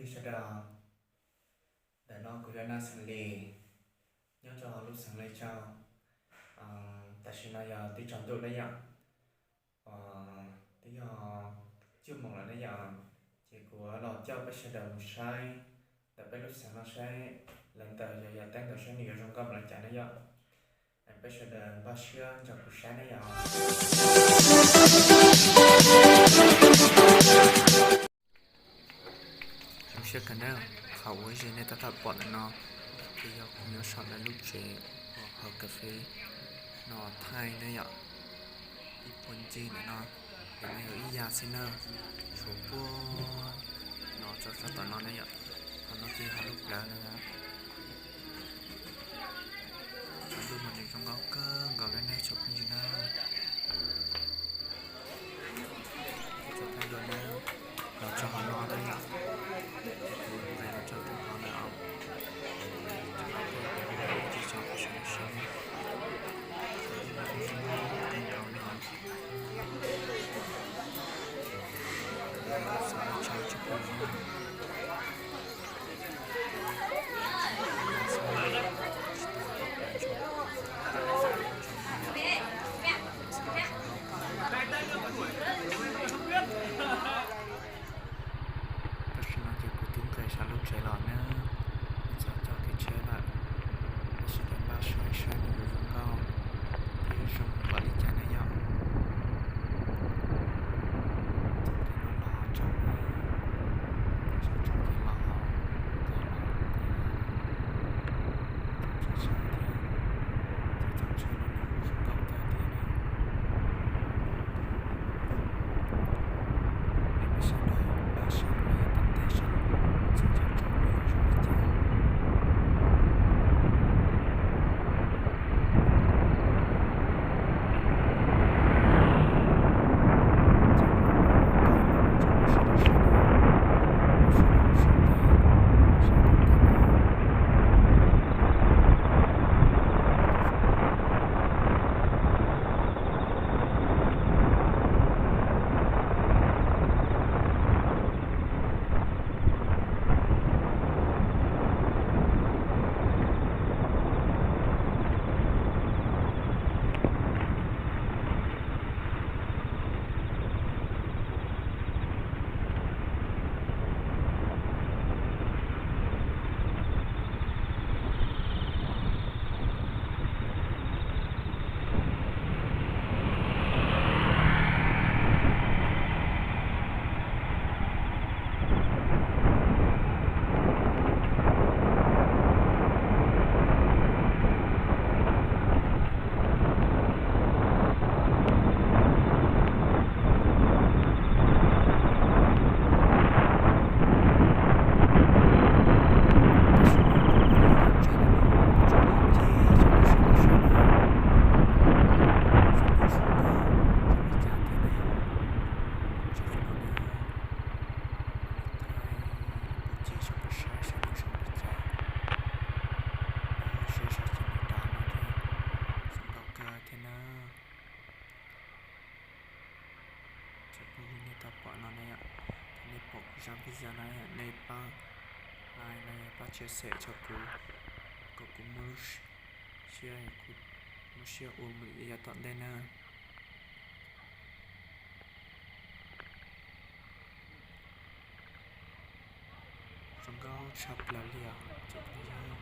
Sawv daws, ntawm no kuv yog Naj Xeem Lis, nyob rau lub xeev Lai Châu. Tam sim no yog twb tsaus ntuj na yom, twb yog cuaj moos lawm na yom, ces kuv los coj peb sawv daws mus saib ntawm peb lub xeev no saib lawv ntawd yog yog teeb ntawd saib nws yuav zoo nkauj npaum li cas na yom. Peb sawv daws npaj siab nrog kuv saib na yom. Zoo siab kawg na, qhov uas nej tab tom pom ntawm no ces yog kuv nyob saum lawv lub tsev uas haus kas fes no Thaib na yom. Ib puag ncig ntawm no, ntawm no yog ib yam xwb na, tshuav puag no rau sab tom no na yom. Qhov no ces yog lub plawv na. Tshav ntuj mas nws zoo nkauj kawg nkaus li na tsoom phooj ywg na. Tsoom phooj ywg na, los txog qhov no na yom, kuv nqes los txog rau qhov no os. Tsis tso kuv sawv sawv, zoo nkauj li os. Xav tso tsoom phooj ywg na. Tam sim no ces kuv twb nqes saum lub tsev los na, txog cov kev tsheb lawm, tab sis npaj siab saib nws yuav zoo nkauj thiab zoo npaum li cas na yom. Txog kev los los tsaus, txog tsaus kev los, kev los kev los, txog tsaus thiab, txog tsaus tsheb los nws kuj zoo nkauj kawg thiab na. Es peb sawv daws npaj siab los yav tom ntej seb txog tsaus tsaus nws yuav zoo li cas. Zoo nkauj kawg thiab na. Tsoom phooj ywg nej tau pom no na yom, thaum nej pom kuv zaj video no nej pab like no yog pab share rau kuv, kom kuv muaj lub siab, kuv muaj siab ua mus yav tom ntej na. Zoo nkauj tshaj plaws li os tsoom phooj ywg.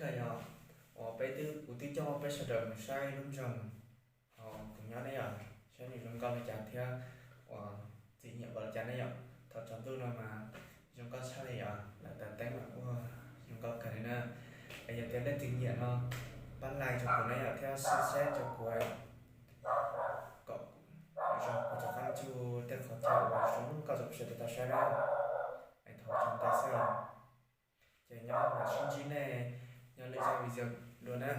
Yog uas peb twb, kuv twb coj peb sawv daws mus saib lub nroog hauv kuv nyob ne yom, saib nws zoo nkauj li cas thiab uas txim nyiam npaum li cas ne yom. Thaum tsaus ntuj no mas zoo nkauj tshaj li yom, lawv taws teeb mas ua zoo nkauj kawg li na. Es yog tias leej twg nyiam no pab like rau kuv ne yom, thiab subscribe rau kuv yom, kom zoo kuv rov qab tsuj tej qhov chaw uas zoo nkauj rau peb sawv daws tau saib na. Es thov tsaug ntau xwb os. Ces nyob mam sib ntsib nej nyob lwm zaj video dua na.